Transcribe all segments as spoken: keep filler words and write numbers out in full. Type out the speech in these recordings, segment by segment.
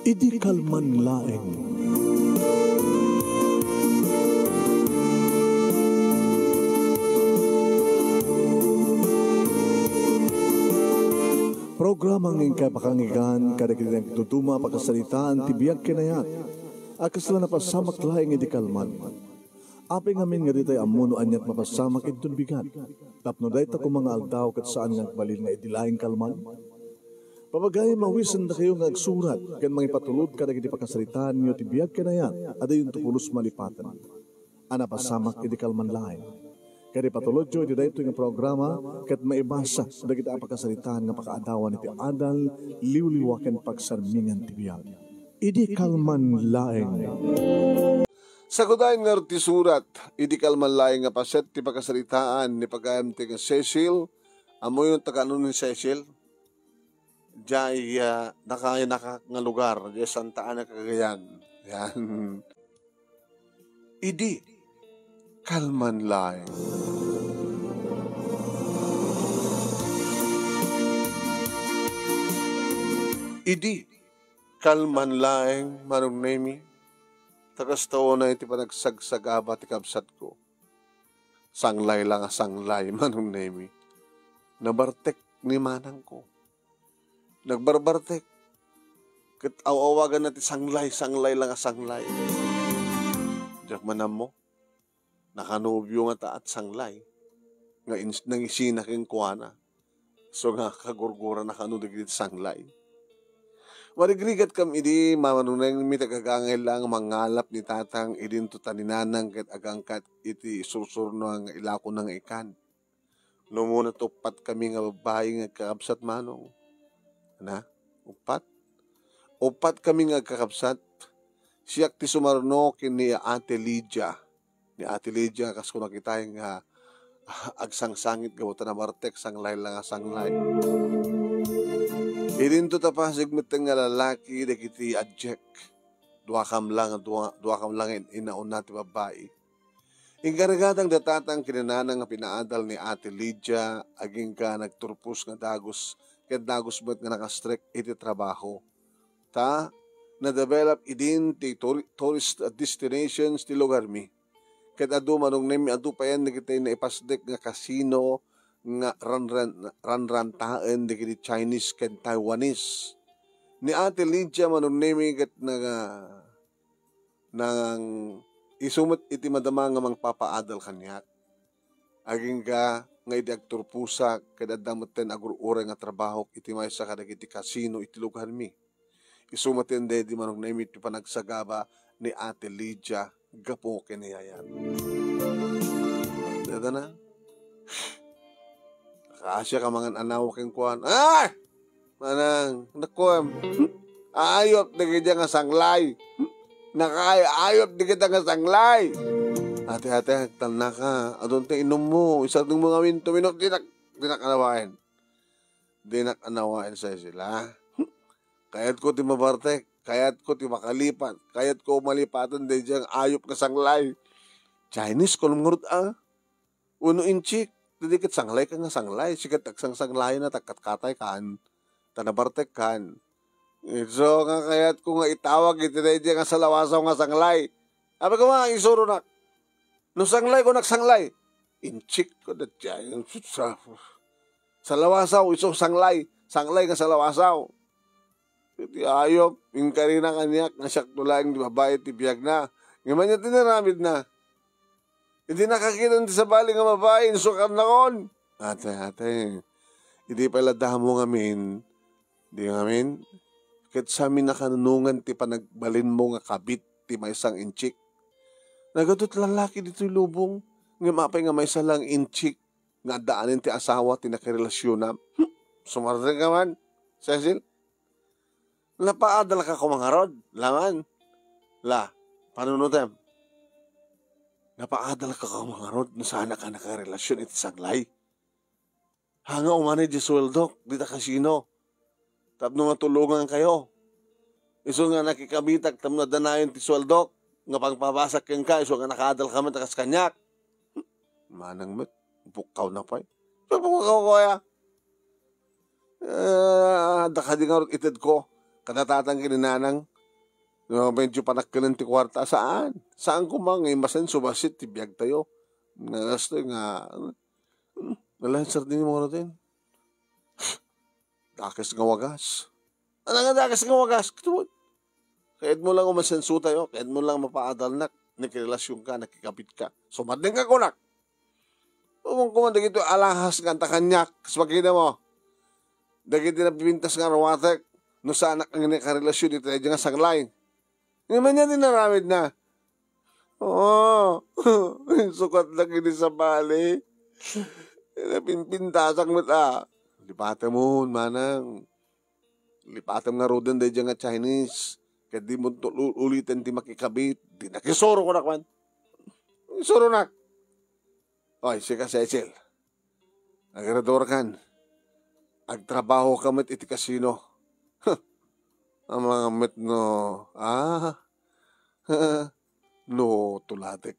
Idi kalman laeng. Programa nga inkay pakanggan kadagiti nagduduma a pakasaritaan ti biag ken ayat a kasla napasamak laeng idi kalman. Apay ngamin nga ditay ammo no aniat mapasamak inton bigat, tapno dayta koma nga aldaw ket saan nga agbalin nga idi laeng kalman? Pabagayam, awisendakayo nga agsurat ken mangipatulod kadagiti pakasaritaanyo ti biag ken ayat a diyonto pulos malipaten a napasamak idi kalman laeng. Ket ipatulodyo iti daytoy nga programa ket maibasa dagiti a pakasaritaan nga pakaadawan iti adal, liwliwa ken pagsarmingan ti biag. Idi kalman laeng. Sagudayen ngarud ti surat, idi kalman laeng nga paset ti pakasaritaan ni pagayamtek nga Cecil. Ammoyo no taga-ano ni Cecil? Diay, ah, nakainakak nga lugar, diay Santa Ana, Cagayan. Yan. Idi kalman laeng. Idi kalman laeng, Manong Nemi, ta kasta unay ti panagsagsagaba ti kabsatko. Sanglay la nga sanglay, Manong Nemi. Nabartek ni manangko. Nagbarbartek. Ket aw-awaganna ti sanglay, sanglay la nga sanglay. Diak man ammo. Nakanobio ngata ti sanglay nga ins-, nangisina kenkuana. So nga kagurgurana kano dagiti sanglay. Marigrigat kam idi, Manong Nemi, ta agangay la nga mangalap ni Tatang idinto ta ni Nanang ket agangkat iti sursurno nga ilakona nga ikan. No umuna ti uppat kami nga babbai nga agkakabsat, Manong. Na? Uppat? Uppat kami nga agkakabsat. Siak ti sumarno ken ni Ate Lydia. Ni Ate Lydia, kas kunakitay nga agsangsangit gapu ta nabartek, sanglay la nga sanglay. Idinto ta pasig metten nga lalaki dagiti adiak. Duakam la nga, dua-, duakam la nga in-, inauna ti babbai. Inkargada da Tatang ken ni Nanang nga pinaadal ni Ate Lydia, agingga nagturpos nga dagus, ket dagus met nga nakastrek iti trabaho. Ta, na-develop idin ti tour-, tourist destinations ti lugarmi. Ket adu, Manong Nemi, adu payen dagiti naipasdek nga casino nga ranran-, ranrantaen dagiti Chinese ken Taiwanese. Ni Ate Lydia, Manong Nemi, ket na-, nang isu met iti madama nga mangpapaadal kaniak. Agingga nga idi agturposak, ket adda metten agur-uray nga trabahok iti maysa kadagiti kasino iti lugarmi. Isu met ken daydi Manong Nemi ti panagsagaba ni Ate Lydia gapu ken ni Yayat. Dada na. Nakaasiak a mangan-anaw kenkuan. Ay! Manang, nakuem. Ayop dagiti nga sanglay. Nakaay-ayop dagiti nga sanglay. Ate, ate, agtalnaka. Adun ti inummo. Isardengmo ngamin tuminok. Dinak, dinak anawaen. Dinak anawaen, Cecil, ha? Kayatko ti mabartek. Kayatko ti makalipat. Kayatko malipaten daydiay ayop nga sanglay. Chinese, kunam ngarud, a? Wenno Intsik, daydiay ket sanglay ka nga sanglay. Sika ti agsangsanglayen a ta katkatay kan, ta nabartek kan. Isu nga kayatko nga itawag iti daydiay nga salawasaw nga sanglay. Apay koma, isuronak. No sanglay, kunak sanglay. Intsik ko daydiay. Sa-, salawasaw, isu sanglay. Sanglay nga salawasaw. Iti ayop, inkarina kaniak nga siak laeng ti babai ti biagna. Ngem ania ti inaramidna? Idi nakakita ti sabali nga babai, insukar nakon. Ate, ate, idi pay la damo ngamin, di ngamin, ket sami nakanunongan ti panagbalinmo nga kabit ti maysa nga Intsik. Nagadu ti lallaki ditoy lubong, ngem apay nga maysa la nga Intsik nga addaanen ti asawa ti nakarelasionam? Hmm, sumardeng ka man, Cecil? Napaadalka koma ngarud, laman. La, panunotem. Napaadalka koma ngarud no saanak a nakarelasion iti sanglay? Haan nga umanay ti sueldok dita kasino tapno matulongankayo. Isu nga nakikabitak tapno adda nayon ti sueldok nga pangpabasak kenka, isu nga nakaadalka met a kas kaniak. Manang met, pukkawna pay. Pukkawko aya. Eh, adda kadi ngarud itedko kada tatang ken ni nanang. No, medyo panakkenen ti kuarta, saan. Saan koma nga imasenso bassit ti biagtayo. Nga gasto nga, hmm, nalayan sardin mo nga Dakes nga wagas. Ano nga dakes nga wagas? Kayatmo lang umasenso tayo, kayatmo lang mapaadalnak, nakirelasyonka, nakikabitka. Sumardengka kunak. Umong kuman dagito alahas nga anta kaniak, kas makita mo. Dagiti napipintas nga ruatek, no saanak nga nakarelasyon iti daydi nga sanglay. Ngem ania ti inaramidna? Oo, insukat dagiti sabali. Napinpintasak met a. Lipatemon, manang. Lipatem ngaruden daydi nga Chinese. Ket dimo tul-, uliten ti makikabit. Di nakisuro kunak man. Isuronak. Oy, sika, Cecil. Agrador kan. Agtrabaho ka met iti kasino. Huh. Ang mga met no, ah? No, tulatek.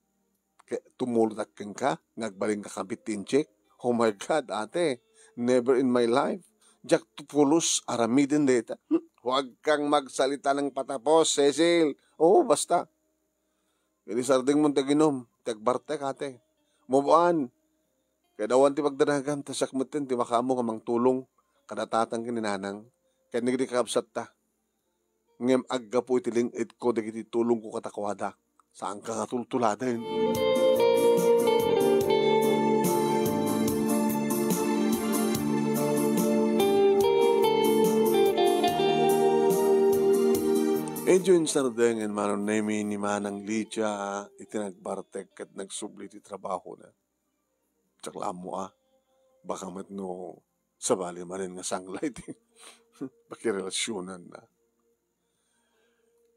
Ke-, tumuldak kenka, nga agbalin ka kabit ti inchik. Oh my God, ate. Never in my life. Diak to pulos aramiden deta. Hmm, huwag kang magsalita ng patapos, Cecil. Oo, basta. Idi sardengmo ti aginum, ti agbartek, ate. Mubuan. Ket awan ti pagdanagam, ta siak metten ti makaammo nga mangtulong kada tatang ken ni nanang, ken dagiti kakabsatta. Ngem aggapu iti leng-etko dagiti tulongko kadakuada. Saanka nga tultuladen. Idiay insardeng ni Manong Nemi ni Manang Lydia iti nagbartek ket nagsubli ti trabahona. Diak la ammo a, baka met no sabali manen nga sanglay ti pakirelasyonanna.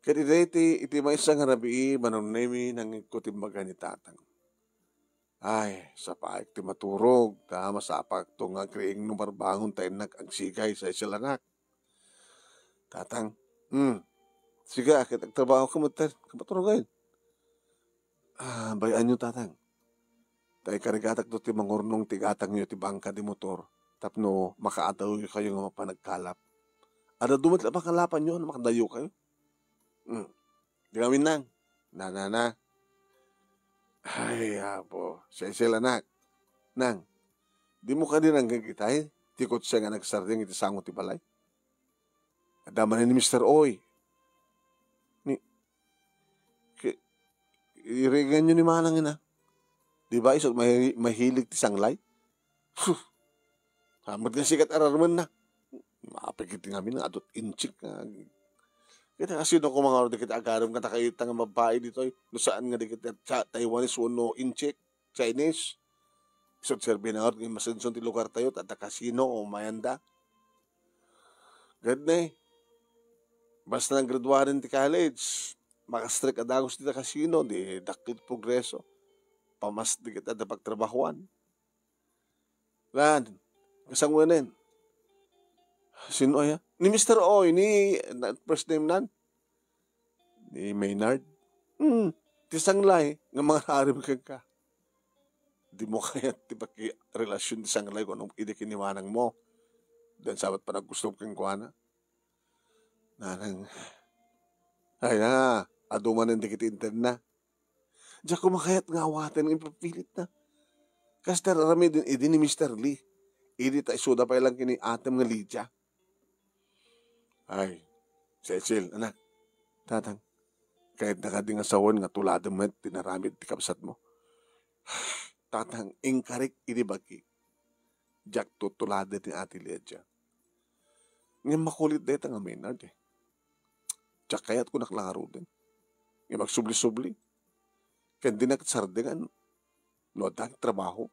Ket iti, iti maysa nga rabii, Manong Nemi, nangngegko ti imbaga ni Tatang. Ay, sapaek ti maturog, ta masapakto nga agriing no marbangon ta innak agsigay, Cecil anak. Tatang, hmm, sige, ket agtrabaho ka met, ket maturogen. Ah, bay-anyo, Tatang. Ta ikarigatakto ti mangurnong ti gatangyo ti bangka di motor tapno makaadawyo kayo nga mapan agkalap. Adda dumet la pakalapanyo no makadayo kayo. Hmm. Di kami nang. Na, na, na. Ay, apo. Cecil, anak. Nang, di mo kadi nang gagitay? Ti kotse nga nagsardeng iti sango ti balay. Adda manen ni Mister Oy. Ni, ki-, iriganyo ni Manang ina. Di ba isu mahi-, mahilig ti sanglay? Huh. Amat nga sikat ararmenna. Mapikit ngamin nga adut inchik nga. Kita kasino ko mga order kita agarem nga takaita nga mabae ditoy. No saan nga di kita Cha-, Taiwanese wenno inchik, Chinese. Isut serbi na nga masenson ti lugar tayo, ta, ta kasino o mayanda. Gad ne, basta naggraduaren ti college, makastrek a dagus ti kasino, di dakkel ti progreso. Pamas di kita da pagtrabahuan. Lan, kasanguanen. Sino aya? Ni Mister Oy, ni, na, first name nan? Ni Maynard. Hmm, ti sanglay, nga mangararib kenka. Di mo kayat ti pakirelasyon ti sanglay kung anong idi kiniwanang mo. Dan sabat pa naggusto kenkuana. Nanang, ay na, adu manen dagiti intedna. Diak koma kayat nga awaten nga ipapilitna. Kas ti aramiden idi ni Mister Lee. Idi ta isuda pay lang ken ni atem nga Lydia. Ay, Cecil, anak. Tatang, kayatna kadi nga sawen nga tuladen met ti inaramid ti kabsatmo? Tatang, inkarik idi bagi. Diak tutuladen ni Ate Lydia. Ngem makulit dayta nga Maynard, eh. Diak kayat kunak la ngaruden. Ngem agsubli-subli. Ken dinak sardengan no adda ti trabaho.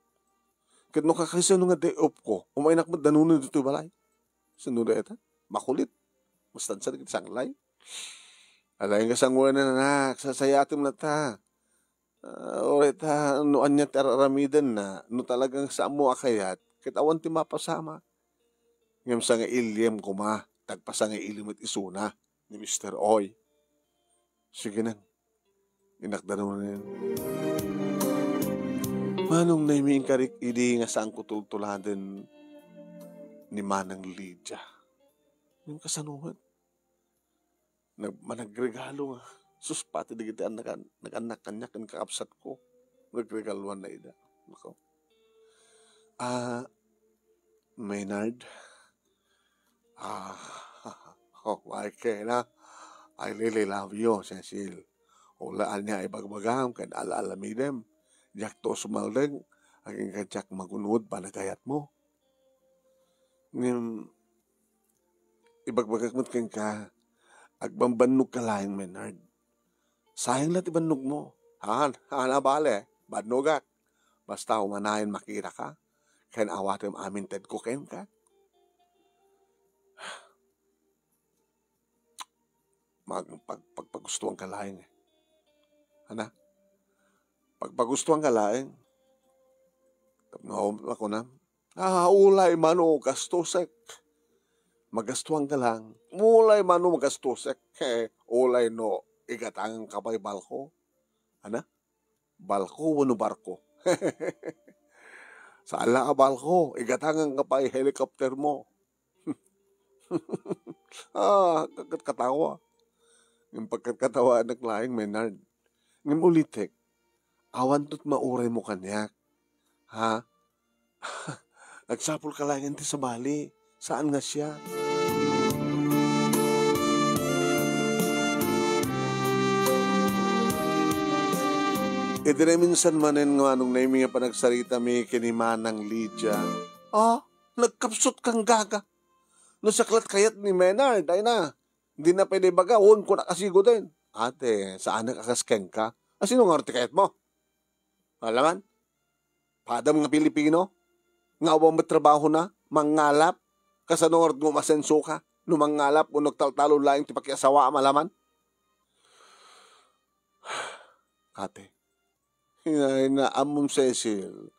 Ket no kakasano nga day off ko, umaynak met danongen ditoy balay. Sino dayta? Makulit. Mastansa dagiti sanglay. Alaen nga sanguanan, anak, sasayatem latta. Ah, uray ta, no ania ti ar-aramidenna, no talagang saanmo a kayat, ket awan ti mapasamak. Ngem sangailiem koma, tagpasangaili met isuna ni Mister Oy. Sige nang, inakdanonen. Manong Nemi, inkarik idi nga saanko tultuladen ni Manang Lydia. Ngem kasano met? nag-, managregalo nga. Sus, pati dagiti annak-, nag-annak kaniak ken kakabsatko, nagregaluanna ida. Nako. Ah, Maynard. Ah, oh, Michael, ah. I really love you, Cecil. Uray ania ibagbagam ken al-alamidem, diakto sumaldeg, agingga diak magunod panagayatmo. Ngem, ibagbagak met kenka, agbambannogka laeng, Maynard. Sayang la ti bannogmo. Han, han a bale, bannogak. Basta umanayon makitaka, ken awatem amin tedko kenka. Mag-, pag-, pagpagustuanka laeng, eh. Ana? Pagpagustuanka laeng. Tapno ako na, ah, ulay mano gastosek. Magastuanka lang. Ulay mano magastosek. Ulay no, igatangan ka pay balko. Ana? Balko wenno barko? Saan la a balko, igatangan ka pay helicopter mo. Ah, kat-, katawa. Ngem pagkatkatawanak laeng, Maynard. Ngem ulitek, awan to't mauraymo kaniak. Ha? Agsapulka laeng ti sabali, saan nga siak. Idi naminsan manen nga Manong Nemy nga panagsaritami ken ni Manang Lydia, ah, nagkapsut kang gaga. No siak lat kayat ni Maynard, ay na, di na pwede baga, wen, kunak a siguden. Ate, saanak a kas kenka. A sino nga ti kayatmo? Alaman? Padam nga Pilipino? Nga awan met trabahona? Mangngalap? Kasano nga umasenso ka? No mangngalap, wenno agtaltalon laeng ti pakiasawaam, alaman? Ate, Ay, na, ammom, Cecil,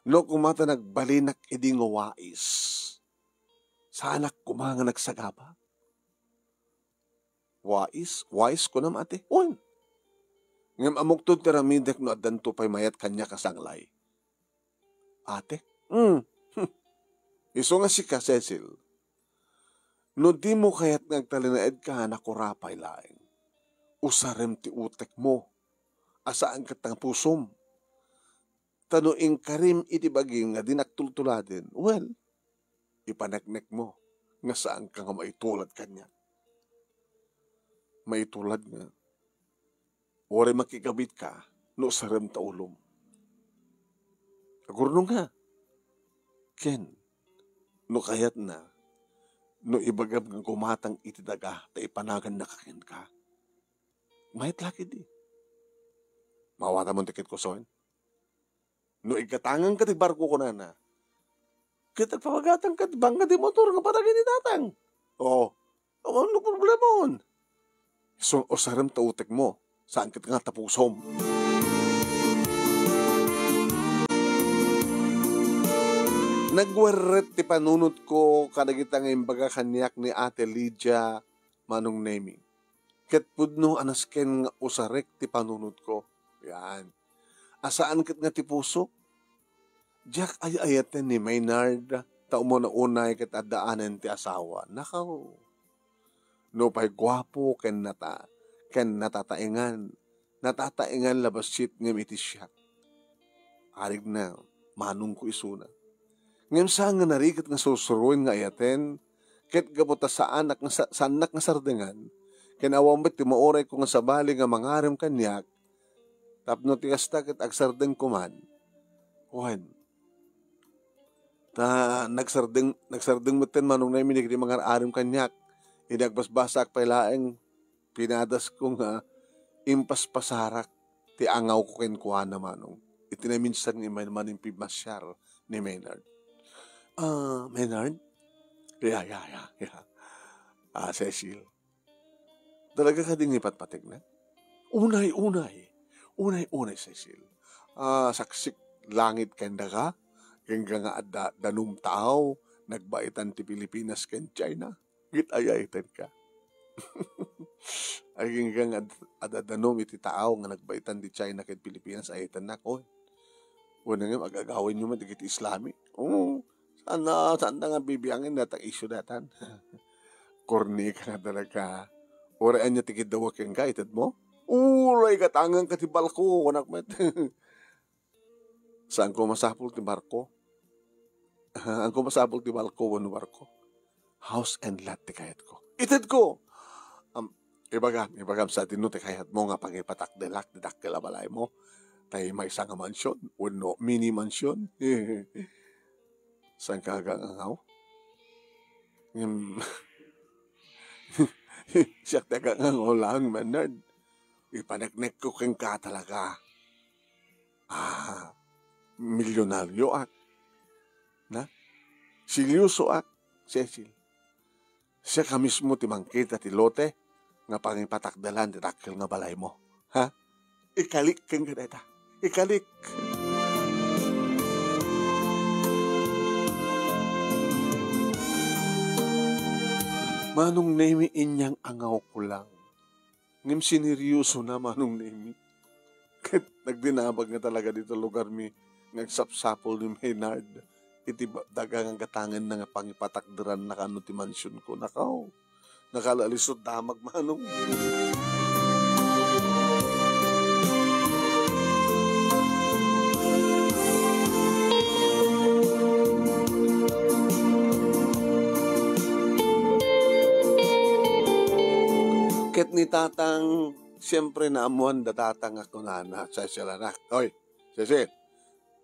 no koma ta nagbalinak idi nga wais, saanak koma nga nagsagaba. Wais? Wais, kunam, ate? Wen. Ngem ammokto ti aramidek no addanto pay mayat kaniak a sanglay. Ate? Hmm. Isu nga sika, Cecil, no dimo kayat nga agtalinaedka, nakurapay laeng. Usarem ti utekmo, a saan ket nga pusom. Ta no inkarim iti bagim nga dinak tultuladen, well, ipaneknekmo nga saanka nga maitulad kaniak. Maitulad nga, uray makikabitka no usarem ta ulom. Agurnong nga, ken no kayatna, no ibagam nga gumatang iti daga ta ipanagannaka kenka. Mayat la ketdi. Maawatam ti kukusoen? No igatanganka ti barko, kunana, ket agpapagatanka ti bangka ti motor nga patagay ni tatang. Oo. Awan no problemaon. So, usarem ta utekmo. Saan ket nga ta pusom. Nagwerret ti panunotko kadagita nga imbaga kaniak ni Ate Lydia, Manong Nemy. Ket pudno a nasken nga usarek ti panunotko. Yan. A saan ket nga ti pusok. Diak ay-ayaten ni Maynard ta umuna unay ket addaanen ti asawa. Nakaw. Nupay guapo ken nata-, ken natataengan, natataengan la bassit ngem iti siak. Arigna, manongko isuna. Ngem saan nga narigat nga sursuroen nga ayaten, ket gapu ta saanak nga sa-, saannak nga sardengan, ken awan met ti maurayko nga sabali nga mangarem kaniak, tapno ti kasta ket agsardengko man. Wen, ta nagsardeng, nagsardeng metten Manong Nemy dagiti mangar-arem kaniak. Idi agbasbasaak pay laeng, pinadasko nga impaspasarak ti angawko kenkuana, Manong. Iti naminsan nga immay manen pimmasiar ni Maynard. Ah, Maynard? Ya, ya, ya, ya. Ah, Cecil. Talaga kadi nga ipatpategna? Unay, unay. Unay, unay, Cecil. Ah, saksik langit ken daga, ken nga adda danum taaw, nagbaitan ti Pilipinas ken China. Ket ay-ayatenka. Agingga nga ad-, adda danum iti taaw nga nagbaitan ti China ken Pilipinas, ay-ayatennak, oy. Wen ngem ag-agawenyo met dagiti Islami. Oo. Saan na, saan na nga bibiangen dayta nga isyu daytan? Kornika nga talaga. Uray ania ti kiddawek kenka, itedmo? Uray gatangenka ti barko, kunak met. Saanko masapul ti barko? Saanko masapul ti barko wenno barko? House and lot ti kayatko. Itedko! Am, ibagam, ibagam sadino ti kayatmo nga pangipatakdelak ti dakkel a balaymo? Tay maysa nga mansion wenno mini mansion? Saanka agangangaw? Ngem, siak ti agangangaw laeng, Maynard. Ipaneknekko kenka talaga. Ah, milyonarioak. Na? Seryosoak, Cecil. Siak a mismo ti mangkita ti lote nga pangipatakdelan ti dakkel nga balaymo. Ha? Ikalik kenka dayta. Ikalik. Manong Nemi, inyang-angawko lang. Ngem sineryosona, Manong Nemi. Ket nagdinamag nga talaga dita lugarmi nga agsapsapul ni Maynard iti ba-, daga nga gatangenna nga pangipatakderanna kano ti mansionko. Nakaw, nakalalisod damag, Manong. Ket ni Tatang, siempre, naammoan da Tatang a kunana, Cecil, anak. Oy, Cecil,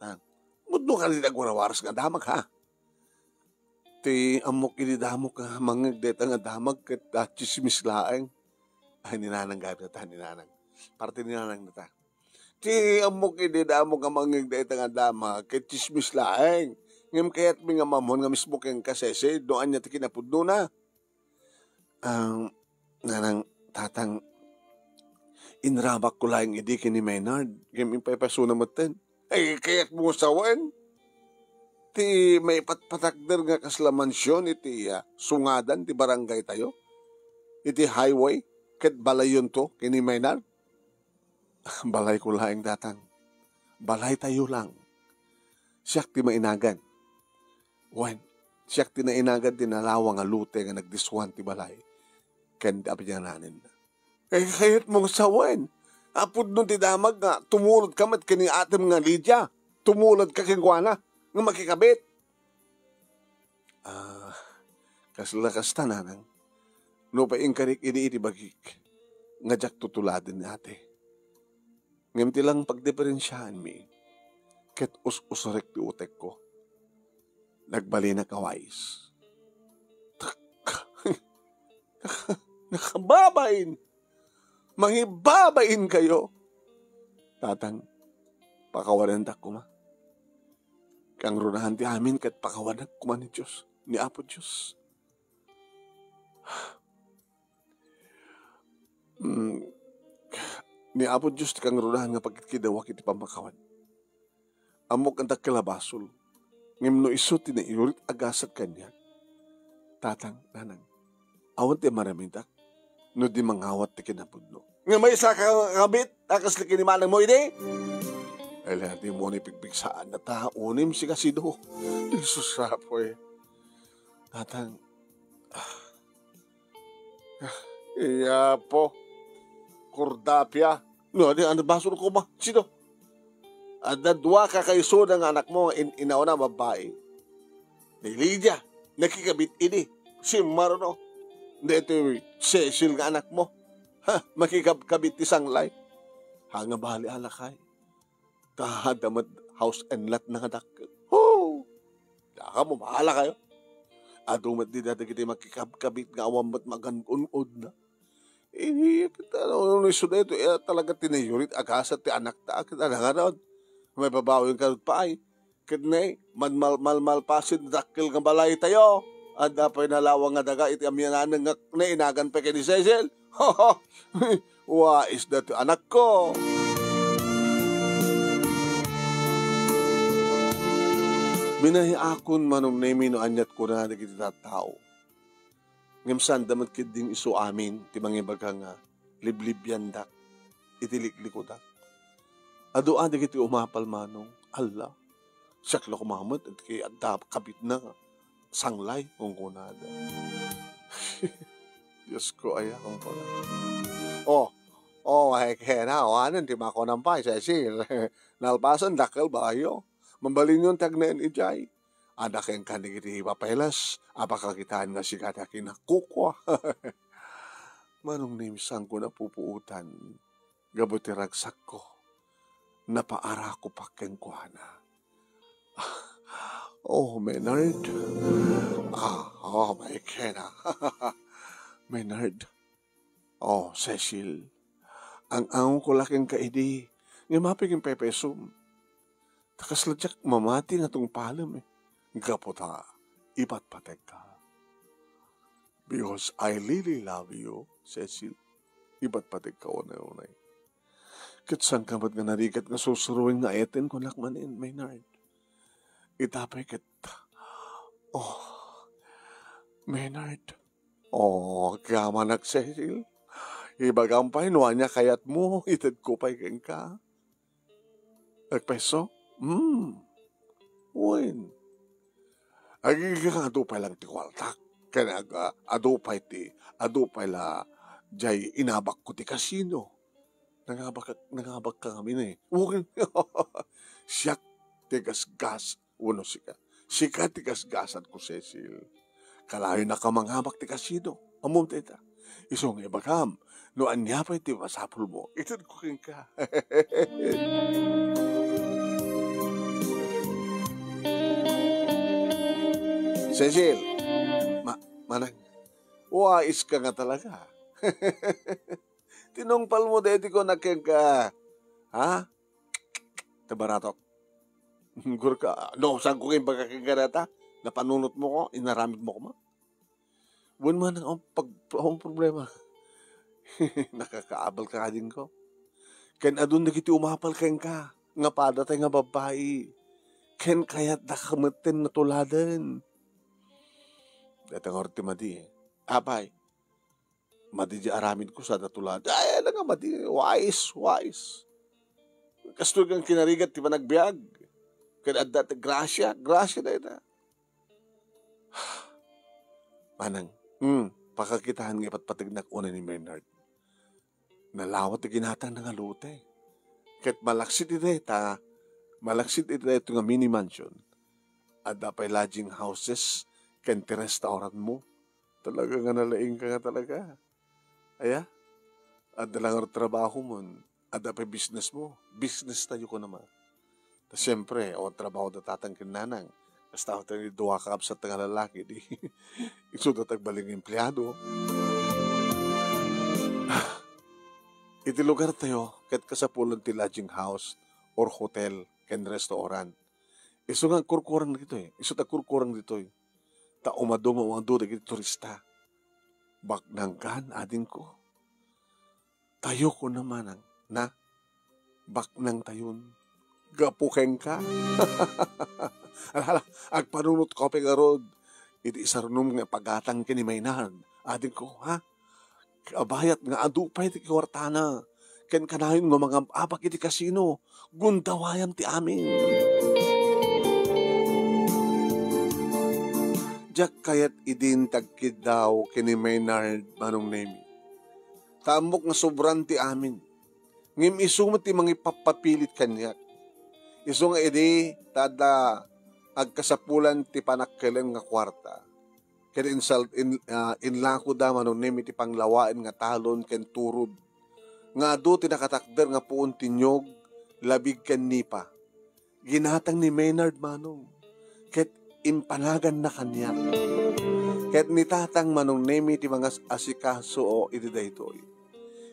Tang, pudno ka dita agwarawaras nga damag, ha? Ti ammok idi damok a mangngeg dayta nga damag ket, ah, tsismis laeng. Ay, ni Nanang gayam dayta, ni Nanang. Parte ni Nanang dayta. Ti ammok idi damok a mangngeg dayta nga damag ket tsismis laeng. Ngem kayatmi nga maammuan nga mismo kenka, Cecil, no ania ti kinapudnona. Ah, Nanang, Tatang, inramako laeng idi ken ni Maynard, ngem impaypaysona metten. Ay, kayatmo nga sawen ti maipatpatakder nga kasla mansion iti, ah, sungadan ti barangaytayo, iti highway, ket balayonto ken ni Maynard? Balayko laeng, Tatang. Balaytayo lang. Siak ti mainagan. Wen, siak ti nainagan ti nalawa nga lote nga nagdiswan ti balay ken ti abiananenna. Kay-, kayatmo nga sawen, a pudno ti damag nga tumulodka met ken ni atem nga Lydia. Tumulodka kenkuana nga makikabit. Ah, kasla kasta, Nanang. Nupay inkarik idi iti bagik nga diak tutuladen ni ate. Ngem ti lang pagdiferensiaanmi, ket us-usurek ti utekko. Nagbalinak a wais. Nakababain! Mangibabainkayo! Tatang, pakawanendak koma. Kangrunahan ti amin ket pakawanak koma ni Dios, ni Apo Dios. Mm, ni Apo Dios ti kangrunahan nga pagkitkidawak iti pammakawad. Ammok nga dakkel a basol, ngem no isu ti naiurit a gasat kaniak, Tatang, Nanang, awan ti maramidak no di mangawat ti kinapudno. Nga maysa ka kabit a kasla kinimanangmo idi? Ay, la, di mo ni pigpigsaan na ta, unim si kasido. Jesus, Apo, eh. Tatang, ah, Iya po. Kordapia. No, adi, ano, basol ko ba? Sino? Adda dua ka kaisuna nga anakmo, in-, inauna, babai. Ni Lydia, nakikabit idi. Si Maruno. Daytoy Cecil nga anakmo. Ha, makikabkabit ti sanglay. Ha, nga bali, alakay. Ta adda met house and lot na nga dakkel. Ho! Daka mo, bahala kayo. Adu met dida dagiti makikabkabit nga awan met magan-un-odna. Ihi, ket ano, no isu daytoy, eh, talaga ti naiurit a gasat ti anakta, ket ano ngarud? Maibabawinkayto pay. Ket ne, man-, mal-, malmalpasen dakkel nga balaytayo. Adda pay nalawa nga daga iti amiananeng nga nainagan pay ken ni Cecil. Wais daytoy anakko. Binahiakon, Manong Nemi, no aniat kuna dagiti tattao. Ngem saanda met ketdin isu amin ti mangibaga nga liblibiandak iti liklikudak. Adu a dagiti umapal, Manong, alla, siak la koma met iti adda kabitna nga sanglay, kunkunada. Diosko, aya, kunkuna. Oh, oh, ay, kena, awanen ti makuanam pay, Cecil. Nalpasen, dakkel bayo. Mabalinyon ti agnaen idiay. Adda kenka dagiti papeles a pakakitaan nga sika ti akinakukua. Manong Nemi, saanko napupuotan gapu ti ragsakko. Napaarako pa kenkuana. Oh, Maynard. Ah, oh, my kena. Maynard. Oh, Cecil. Ang-angko la kenka idi, ngem apay ket pepesom? Ta kasla diak mamati nga tungpalem, eh. Gapu ta, ipatpategka. Because I really love you, Cecil. Ipatpategka unay-unay. Ket saanka met nga narigat nga sursuroen nga ayaten kunak manen, Maynard? Ita pay ket, oh, Maynard. Oh, kamanak, Cecil. Ibagam pay no ania kayatmo, itedko pay kenka. Agpeso? Hmm. Wen. Agingga nga adu pay lang ti kuartak. Ken ag-, ah, adu pay ti, adu pay la jay inabakko ti kasino. Nangabak, nangabakka ngamin, eh. Wen. Siak ti gasgas. Wenno sika. Sika ti gasgasanko, Cecil. Kalayo naka mangabak ti kasino. Ammom dayta. Isu nga ibagam, no ania pay ti masapulmo, itedko kenka. Cecil, ma-, manang, wais ka nga talaga. Tinungpalmo daytoy kunak kenka. Ha? Ta baratok. Gurka, no, saanko nga imbaga kenka dayta? Napanunotmo ko, inaramidmo koma? Wen man ang pag-, ang problema. Nakakaabal ka, adingko. Ken adun dagiti umapal kenka, nga padatay nga babbai. Ken kayatdaka metten nga tuladen. Dayta ngarud ti madi, eh. Apay, madi di aramidko sada tulad. Ay, ala nga madi, wais, wais. Kastoy nga kinarigat ti panagbiag. Ken adda ti grasia, grasia dayta. Manang, hmm, pakakitaen nga ipatpategnak unay ni Maynard. Nalawa ti ginatangna nga lote. Ket malaksid iti dayta, malaksid iti daytoy nga mini mansion, adda pay lodging houses ken ti restaurantmo. Talaga nga nalaingka nga talaga. Aya? Adda la ngarud trabahomon. Adda pay businessmo. Business tayo ko naman. Ta siempre, awan trabaho da tatang ken nanang. Kasta tayo dua ka kabsat nga lalaki, di. Isuda ti agbalin nga empleado. Iti lugar tayo, ket kasapulan ti lodging house or hotel ken restaurant. Isu nga agkurkurang ditoy. Isu ti agkurkurang ditoy. Ta umadu nga umadu dagiti turista. Baknangkan, adingko. Tayo ko naman ang, na, baknang tayon. Gapu kenka. Ala, ala, agpanunot ko pay ngarud iti isarunom nga pagatang ken ni Maynard. Adingko, ha? Kabayat nga adu pay ti kuartana. Ken kanayon nga mangab-abak iti kasino. Gundawayam ti amin. Diak kayat idin ti agkiddaw ken ni Maynard, Manong Nemi. Ta ammok nga sobran ti amin. Ngem isu met ti mangipappapilit kaniak. Isu nga idi, ta adda agkasapulan ti panakkelem nga kuarta. Ken insal-, in-, ah, inlakoda, Manong Nemi, ti panglawaen nga talon ken turod. Nga adu ti nakatakder nga puon ti niyog, labig ken nipa. Ginatang ni Maynard, Manong, ket impanaganna kaniak. Ket ni Tatang, Manong Nemi, ti mangas-asikaso iti daytoy.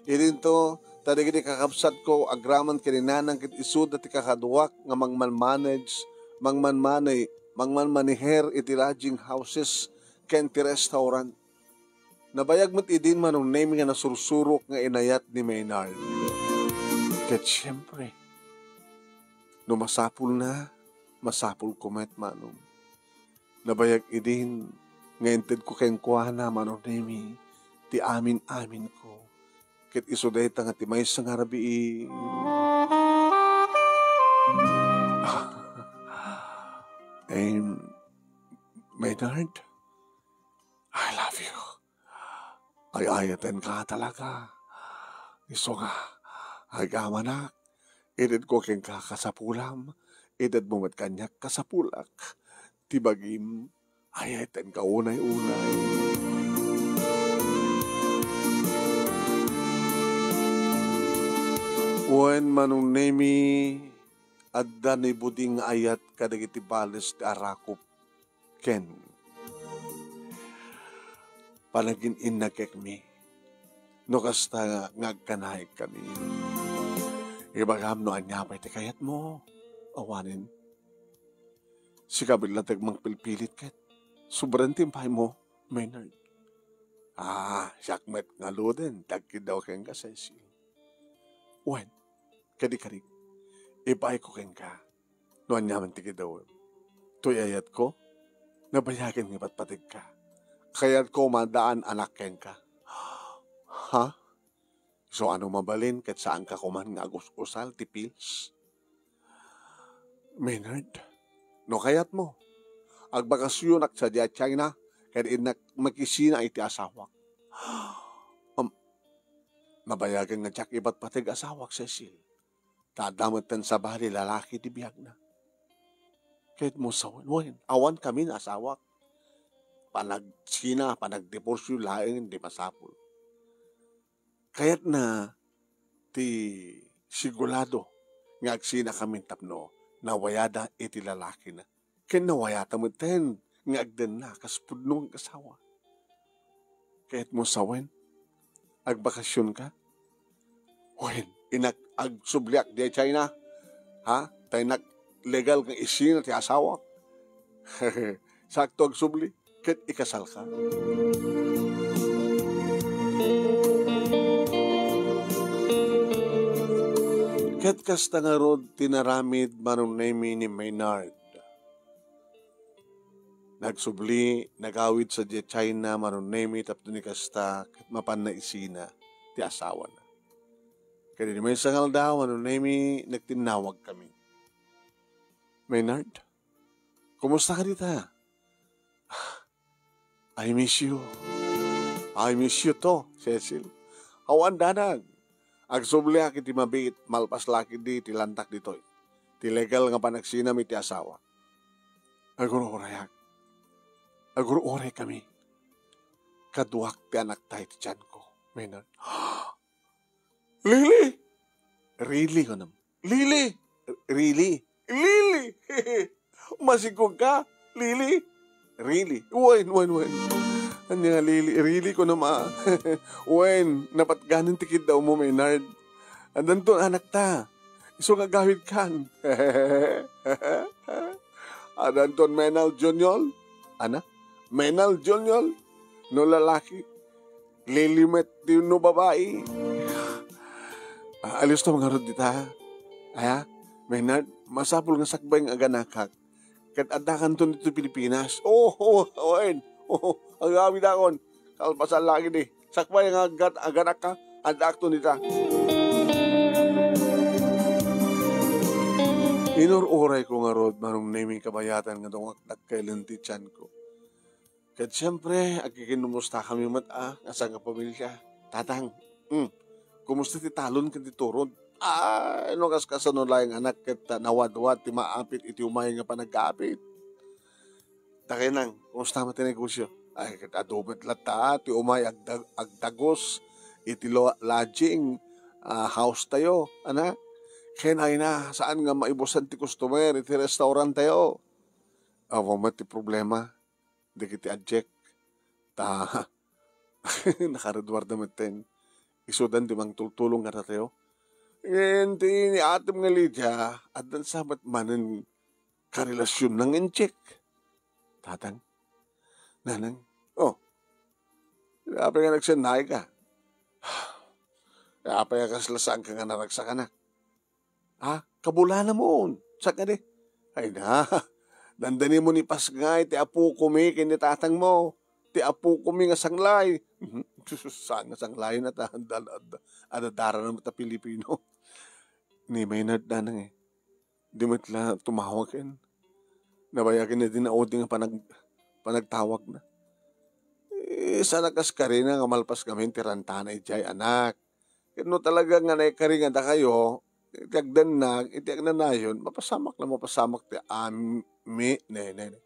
Idinto, ta dagiti kakabsatko, agraman ken ni Nanang ket isuda ti kakaduak nga mangmanmanage, mangmanmane-, mangmanmaneher iti lodging houses ken ti restaurant. Nabayag met idin, Manong Nemi, nga nasursurok nga inayat ni Maynard. Ket siempre, no masapulna, masapulko met, Manong. Nabayag idin nga intedko kenkuana, Manong Nemi, ti amin-aminko. Ket isu dayta nga ti maysa nga rabii. Em, Maynard, I love you. ay-ayatenka talaga. Isu nga, agamanak, itedko kenka kasapulam, itedmo met kaniak kasapulak. Ti bagim, ay-ayatenka unay-unay. Wen, Manong Nemi, adda ni Buding nga ayat kadagiti bales ti arakop ken panagin-innakekmi. No kasta nga agkanaikkami, ibagam no ania pay ti kayatmo. Awanen, sika met latta ti mangpilpilit ket sobran ti impaaymo, Maynard. Ah, siak met ngaruden ti agkiddaw kenka, Cecil. Wen, kadi-kadi, ipaayko kenka no aniaman ti kiddawem. Toy ayatko, nabayagen nga ipatpategka. Kayatko maadaan anak kenka. Ha? Isu a no mabalin ket saanka koman nga agus-usal ti pills? Maynard, no kayatmo, agbakasyonak sadiay China ket innak makisina iti asawak. Am, nabayagen nga diak ipatpateg asawak, Cecil. Ta adda metten sabali lalaki ti biagna. Kayatmo sawen, wen, awan kami nga asawak. Panagsina, panagdiborsio laeng ti masapul. Kayatna ti sigurado nga agsinakamin tapno nawayada iti lalakina. Ken nawayata metten nga agdenna kas pudno nga asawa. Kayatmo sawen, agbakasionka? Wen, innak agsubliak diay China. Ha? Ta innak legal nga isina ti asawak. Sakto agsubli, ket ikasalka. Ket kasta ngarud ti naramid, Manong Nemi, ni Maynard. Nagsubli, nagawid sadiay China, Manong Nemi, tapno ni kasta ket mapanna isina ti asawana. Ket idi maysa nga aldaw, Manong Nemi, nagtinnawagkami. Maynard, kumusta ka dita? I miss you. I miss you too, Cecil. Awan danag. Agsubliak iti mabiit, malpas la ketdi ti lantak ditoy. Ti legal nga panagsinam iti asawa. Agur-urayak. Agur-uraykami. Kaduak ti anakta iti tianko, Maynard. Lili! Really, kunam. Lili! Really! Lili! Masigurka? Lili! Really! Wen, wen, wen. Ania nga Lili? Really, kunam, a. Wen, napatganen ti kiddawmo, Maynard. Addanton anakta. Isu nga agawidkan. Addanton Maynard Junior. Ana? Maynard Junior? No lalaki? Lili met ti no babai. Ah, alisto ngarud dita. Aya, Maynard, masapul nga sakbay nga aganakak. Ket addakanton ditoy Pilipinas. Oo, oo, wen. Oo, agawidakon. Kalpasan la ketdi. Sakbay nga aggat-, aganakka, addaakton dita. Inur-urayko ngarud, Manong Nemi, kabayatan nga dungakdak kailen ti tianko. Ket siempre, agkikinmumustakami met a, nga sangkapamilya. Tatang, hmm, kumusta ti talon ken ti turod? Ay, no kaskasano laeng anak ket nawadwad ti maapit iti umay nga panagapit. Takenang, kumusta met ti negosyo? Ay, ket adu met latta ti umay agdag-, agdagos iti lo-, lodging, ah, house tayo, ana? Ken ay na, saan nga maibusan ti customer iti restaurant tayo? Awan met ti problema dagiti adjek. Ta, nakaradwarda metten. Isudan ti mangtultulong kadatayo. Ngem ti ni atem nga Lydia, addan sa met manen karelasionna nga injek. Tatang, nanang, oh, apay nga nagsennay ka? Apay a kasla saanka nga naragsakanak? Ha? Kabulanamon. Sakadi. Ay na. Dandanimon ipasngay ti apokomi ken ni tatangmo. Ti apokomi nga sanglay. Saan nga sanglay na ta? Adda, adda, adda dara na ta Pilipino. Ni Maynard danang eh. Di met la tumawag ken. Nabayagen na din na odi nga panag-, panagtawag na. Eh, Saan a kas karina nga malpas ngamin ti rantana idiay, anak. Ket no talaga nga naikari nga dakayo, iti agdannag, iti agnanayon, mapasamak la, mapasamak ti ami-, ne, ne, ne.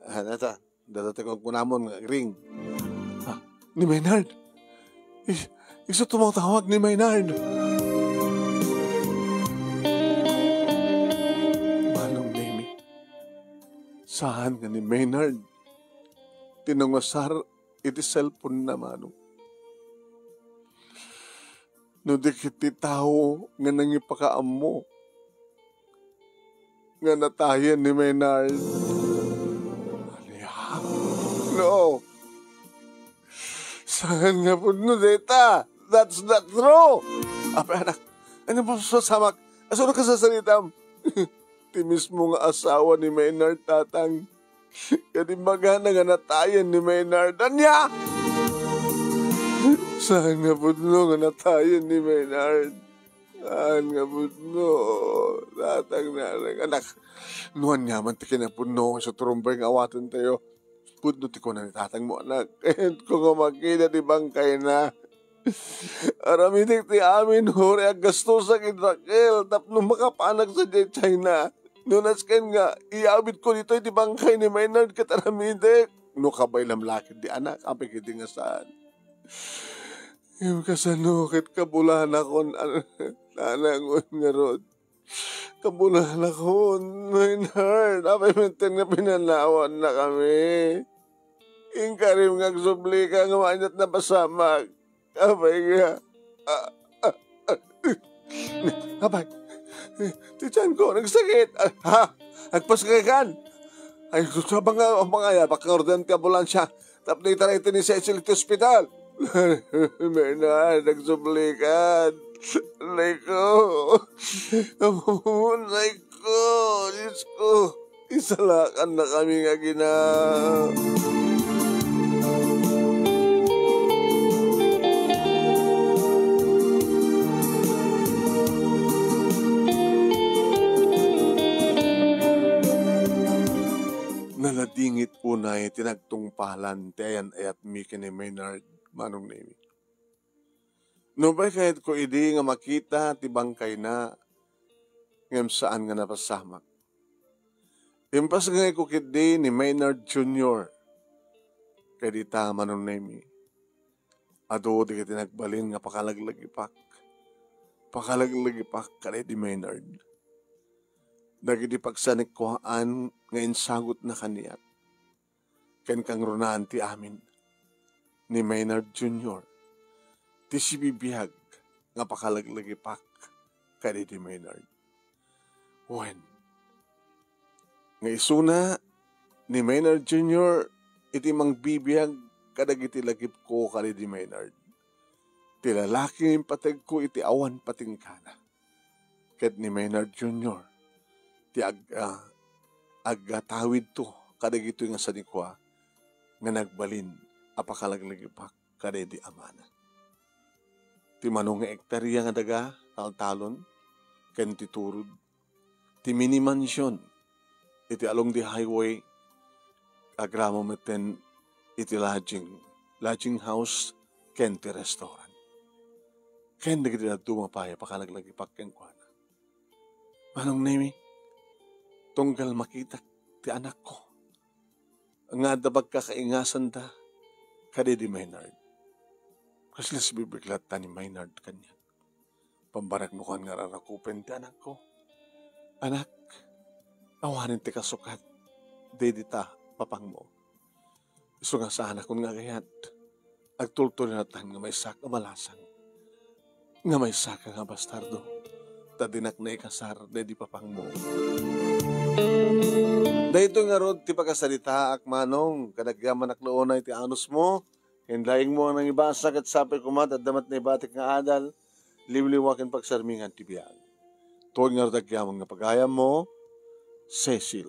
Ah, nata, dadato ti kunkunamon nga agring. Ah, ni Maynard. Is-, isu tumawtawag ni Maynard. Manong Nemi, saan nga ni Maynard ti nangasar iti cellphone na, manong. No di ket ti tao nga nangipakaammo nga natayen ni Maynard. Ania? No. Saan nga pudno dayta? That's not true. Apay, anak, ania mapasamak? Isu a kasasaritam? Ti mismo nga asawa ni Maynard, tatang. Ket imbagana nga natayen ni Maynard. Ania? Saan nga pudno nga natayen ni Maynard? Saan nga pudno? Tatang, nanang, anak, no aniaman ti kinapudno, isu ti rumbay nga awatentayo. Pudno ti kuna ni tatangmo, anak. Kayatko nga makita ti bangkayna. Aramidek ti amin, uray aggastosak iti dakkel tapno makapanak sadiay China. No nasken nga, iyawidko ditoy ti bangkay ni Maynard ket aramidek. No kabaylam la ketdi, anak, apay ketdi nga saan? Ngem kasano ket kabulanakon, an-, nanang, ngarud? Kabulanakon, Maynard. Apay metten nga pinanawannakami? Inkarim nga agsublika ngem ania't napasamak? Apay nga? Ah, ah, ah. Apay, ti tianko nagsakit. Ah, ha? Agpaskaykan? Ay, sus, abang nga, abang nga, abang nga, orderan ti ambulansia. Tapno itaray iti ni Cecil iti ospital. Maynard, agsublikan. Nay ko. Nay ko. Diyos ko. Isalakannakami nga agina. Naladingit unay ti nagtungpalan ti ayan-ayatmi ken ni Maynard, Manong Nemi. Nupay kayatko idi nga makita ti bangkayna, ngem saan nga napasamak. Impasngayko ketdi ni Maynard Junior. Ket ita, Manong Nemi, adu dagiti nagbalin nga pakalaglagipak. Pakalaglagipak kadaydi Maynard. Dagiti pagsanikkuaan nga insagutna kaniak ken kangrunaan ti amin ni Maynard Junior ti sibibiag nga pakalaglagipak kadaydi Maynard. Wen, nga isuna ni Maynard Junior iti mangbibiag kadagiti lagipko kadaydi Maynard, ti lalaki nga impategko iti awan patingkana. Ket ni Maynard Junior ti ag-, ah, aggatawidto kadagitoy nga sanikua nga nagbalin a pakalaglagipak kadaydi amana. Ti mano nga ektaria nga daga, taltalon, ken ti turod, ti mini mansion iti along the highway, agraman metten iti lodging, lodging house, ken ti restaurant. Ken dagiti dadduma pay a pakalaglagipak kenkuana. Manong Nemi, tunggal makitak ti anakko nga adda pagkakaingasanda kadaydi Maynard. Kasla sibibiag latta ni Maynard kaniak. Pambarak no kuan nga rarakupen ti anakko. Anak, awanen ti kasukat daydi ta papangmo. Isu nga saanakon nga agayat, agtultuloy latta nga maysak a malasang, nga maysak nga bastardo, ta dinak naikasar daydi papangmo. Daytoy ngarud ti pakasaritaak, Manong, kadagyaman a unay ti anusmo, ken laingmo a nangibasa ket sapay koma ta adda met naibatik nga adal, liwliwa ken pagsarmingan ti biag. Tuod ngarud agyaman nga pagayammo, Cecil.